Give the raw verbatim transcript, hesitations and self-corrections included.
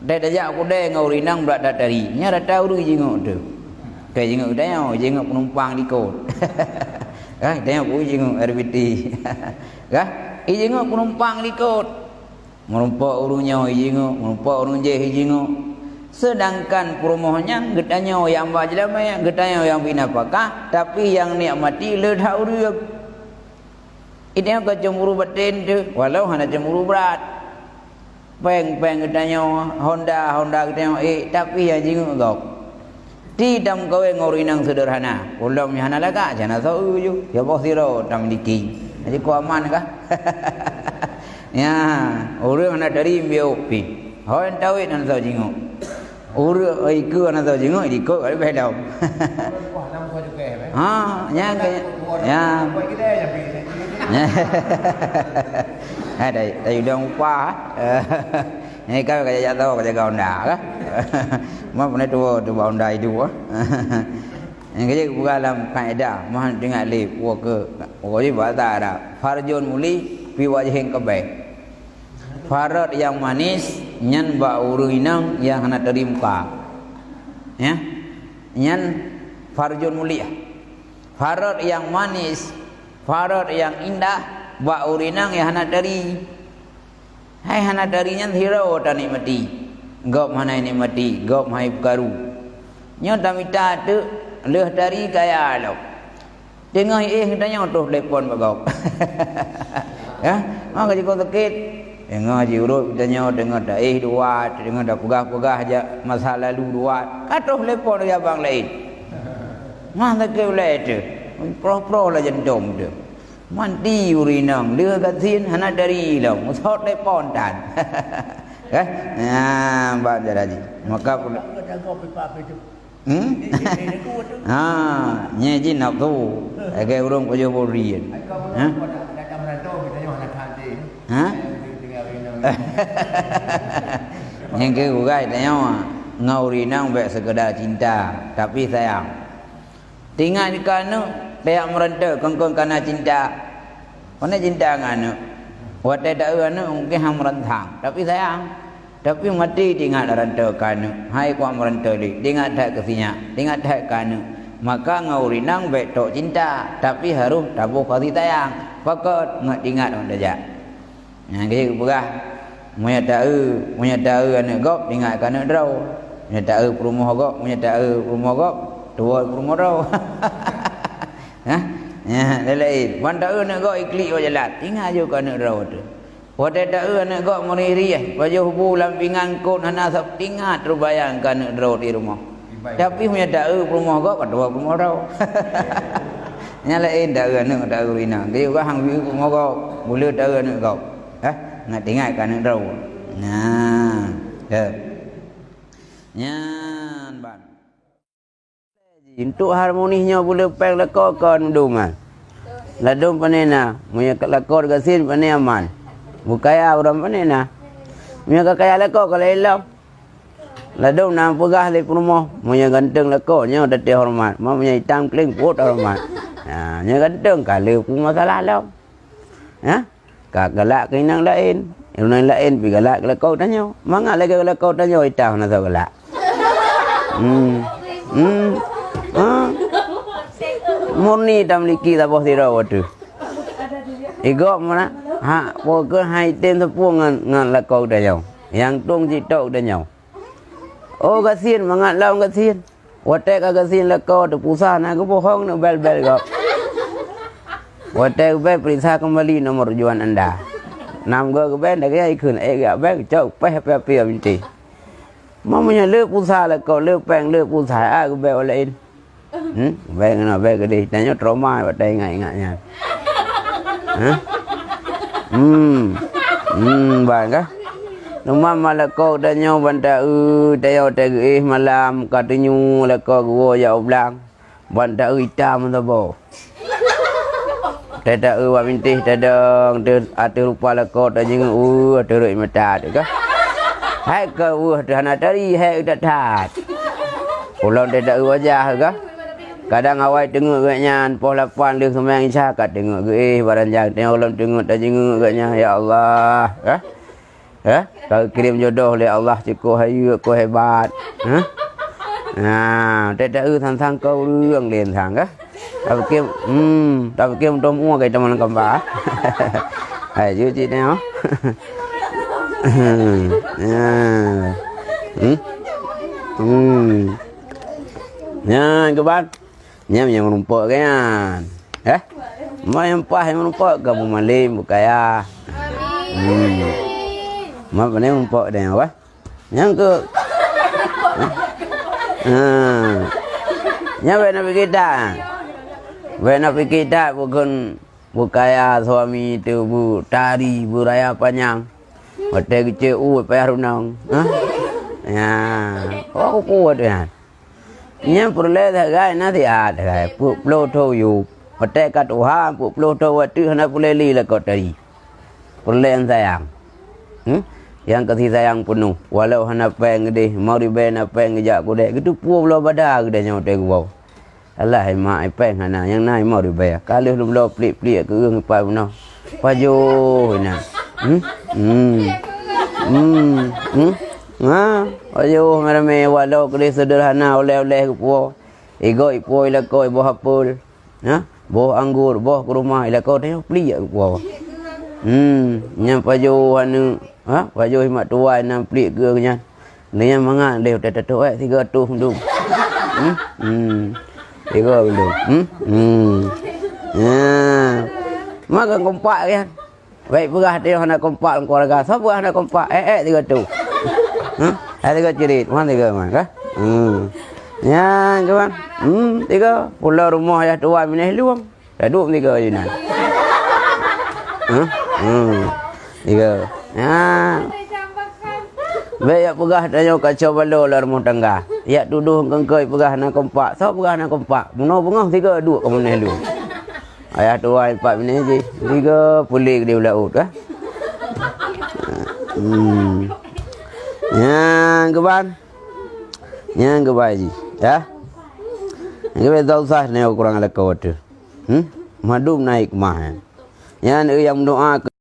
Dai tajak u keudè ngon ureueng inong brat that tari. Nyan rata ureueng jingok tu. Ka jingok geutanyoe, jingok penumpang likot. Kan geutanyoe pun jingok R B T. Kan? Ijingok penumpang likot. Meurumpok ureueng nyoe ijingok, meurumpok ureueng jéh ijingok. Seudangkan peurumoh nyan geutanyoe nyang ba jeulamèe, geutanyoe nyang bri nafakah, tapi nyang nikmati le that ureueng. Geutanyoe ka cemburu baten teuh, walau hana cemburu brat. Péng-péng geutanyoe, honda-honda geutanyoe ék, tapi nyang jingok gob. Ti tameukawen ngon ureueng inong seudeurhana, ulôn nyang hana lagak, hana soe ju, ya boh sidroe tamiliki. Jadi ku aman kah? Ya, ureueng hana tari biôh pih. Hôi tawét hana soe jingok. Ureueng, oi, keue hana soe jingok, jikot ka leubeh lom. Ha, nyan ke, ya. Ha, dah, dah udang upah. Nyan ka jak tahu ka jaga honda kah? Mak pernah tua tu ba honda hidup ah. Nyan ka jak peugah lam kaedah, mah teuingat lé, wa ke, wa ke bahasa Arab. Farjun muli, fi wajhin qabih. Parot nyang manis nyan bak ureueng inong nyang hana teurimpa. Ya. Nyan farjun mulia. Parot nyang manis, parot nyang indah bak ureueng inong nyang hana tari. Hai hana tari nyan sidroe tanikmati. Gob hana nikmati, gob hai peukaru. Nyoe tamita teuk lheueh tari kaya lom. Teungoh éh geutanyoe troh telepon bak gob. Ya, ma ka jikong sakét. Teungoh jiurot geutanyoe, teungoh taéh duat, teungoh tapeugah-peugah jak masa lalu duat. Ka troh telepon lé abang laén. Ma sakét ulèe teuh. Proh-proh lah jantom teuh. Manti ureueng inong, lheueh gasien hana tari lom. Musot telepon tan. Kan? Ya, bak jadi. Maka Hmm? Ha, nyan jih nafsu. Lagèe ureueng pajoh buri. Ha? Ha? Nyang keu geugai tanyoe, ngon ureueng inong bèk sekedar cinta, tapi sayang. Teuingat keu aneuk, tajak meuranto, kon-kon kana cinta. Pane cinta ngon aneuk. Watèe taeu aneuk mungken han meurantang, tapi sayang. Tapi maté teuingat lam ranto keu aneuk. Hai kuat meuranto lé, teuingat that keu sinyak, teuingat that keu aneuk. Maka ngon ureueng inong bèk tok cinta, tapi harôh taboh kasih sayang. Pakon ngon teuingat ngon tajak. Nyang keu peugah, meunyoe taeu, meunyoe taeu aneuk gob, teuingat keu aneuk droe. Meunyoe taeu peurumoh gob, meunyoe taeu peurumoh gob, tuwoe peurumoh droe. Hah? Nyan, laén-laén. Ban taeu aneuk gob iklik bak jalan, teuingat ju keu aneuk droe teuh. Watèe taeu aneuk gob meurieh-rieh, pajoh bu lam pingan kot hana sab teuingat, teubayang keu aneuk droe di rumoh. Tapi meunyoe taeu peurumoh gob, atawa peurumoh droe. Nyan laén taeu aneuk, taeu ureueng inong. Geuyue bah hang geuyue peurumoh gob, buleue taeu aneuk gob. Hah? Ngat teuingat keu aneuk droe. Nah, teuh. Nyan ban. Untuk harmoni nyoe buleue péng lakoe kon dum ah. Ladôm pane na, meunyoe lakoe gasien pane aman. Beukaya ureueng pane na. Meunyoe ka kaya lakoe ka laén lom. Ladôm na peugah lé peurumoh, meunyoe ganteng lakoe nyoe teuntèe horeumat, ma meunyoe itam kléng peuet horeumat. Ha, nyoe ganteng ka le peue masalah lom. Ha? Ka galak keu inong laén, inong laén pih galak keu lakoe tanyoe. Mangat lagèe lakoe tanyoe ita hana soe galak. Hmm. Hmm. Ha? Murni tamiliki saboh sidroe watèe. Igob mana? Ha, pokok hai tem seupôt ngon, ngon lakoe tanyoe. Nyang tueng cit tok tanyoe. Oh, gasien, mangat lom gasien. Watèe ka gasien lakoe teuh pulsa na geubohong neuk bel-bel gob. Watèe geubel peuriksa keumbali nomor tujuan anda. Nam goe geubel, lagèe nyan ikheun, ék geujak bel, geucok péh api-api bintéh. Ma meunyoe le pulsa lakoe, le péng, le pulsa, a geubel ulèe laén. Hmm, bèk na, bèk keudeh. Tanyoe trauma bak taingat-ingat nyan. Hah? Hmm. Hmm, ban kah? Teuma ma lakoe tanyoe ban taeu, tayoe tageuéh malam, ka teunyoe lakoe geuwoe jak u blang. Ban taeu itam saboh. Tataeu bak bintéh tadong, teu-, ateueh rupa lakoe tajeungeuk, weueh, teureuek mata teuh kah. Hai ka weueh teuh hana tari, hai that-that. Ulôn tataeu wajah kah. Kadang awai teungeut geuh nyan, poh lapan lheueh seumayang Isya ka teungeut geuéh, barang nyang teungoh lôn teungeut tajeungeuk geuh nyan, ya Allah, kah. Eh? Ka geukirém jodoh lé Allah, cit keu hayeue, keu hebat. Hah? Nah, teuta eu sang-sang keu ureueng laén sang, kah? Tapike, hmm, tapike meutuah muoh ka teuma lam kamba. Hai, jeuet cit nyoe. Ya. Hmm? Hmm. Nyan keuban. Nyan nyang meurumpok keu nyan. Eh? Mai nyang paih nyang meurumpok ka beumalém, beukaya. Hmm. Mai pane meurumpok deh, apa? Nyang keu. Ha. Nyan bèk na pike that. Bèk na pike that bukon beukaya suami teuh beutari beuraya panyang. Watèe geucok u payah runong. Ha? Ya. Oh, kuat nyan. Nyan peureulèe sagai nasihat sagai, peuet ploh thon yub. Watèe ka tuha, peuet ploh thon watèe hana peureulèe lé lakoe tari. Peureulèe sayang. Hmm? Nyang kasih sayang peunoh, walau hana péng geudeh, limong ribèe na péng geujak kudèe, geuteupeue bloe bada geudeh nyoe watèe geuwoe. Alah, hai mak, hai péng hana, nyang na limong ribèe. Ka lheueh lôn bloe pliek-pliek keu ureueng ipat bunoe. Pajoh inan. Hmm? Hmm. Hmm. Hmm. Ha, pajoh ramè-ramè, walau keudeh seudeurhana, oleh-oleh geupuwoe. Igoe ipuwoe ilakoe boh apel. Ha? Boh anggor, boh kurma, ilakoe tanyoe pliek geupuwoe. Hmm, nyan pajoh aneuk, ha? Pajoh imat tuwai nan pliek keu nyan. Nyan mangat lé watèe tatoh èk sigoe toh mandum. Hmm? Hmm. Sigoe mandum. Hmm? Hmm. Ya. Maka kompak kan. Bèk peugah teuh hana kompak lam keuluwarga. Soe peugah hana kompak? Èk, èk sigoe toh. Hah? Èk sigoe ceurit. Wan sigoe man, kah? Hmm. Nyan, keuman. Hmm, sigoe. Pulo rumoh yah tuwai binéh lueng. Taduek sigoe di nan. Hah? Hmm. Sigoe. Nyan. Bèk jak peugah tanyoe kacau balu lam rumoh tangga. Jak tudoh keungkoi peugah hana kompak. Soe peugah hana kompak? Bunoe beungoh sigoe duek keu binéh lueng. Ayah tuwai ipat binéh jih, tiga puléh di laôt, kah? Hmm. Nyang keuban. Nyang keuban jih, ya. Nyang keuban tak usah nyoe kurang lakoe teuh. Hmm? Mandum na hikmah nyan. Nyan nyang meudoa keu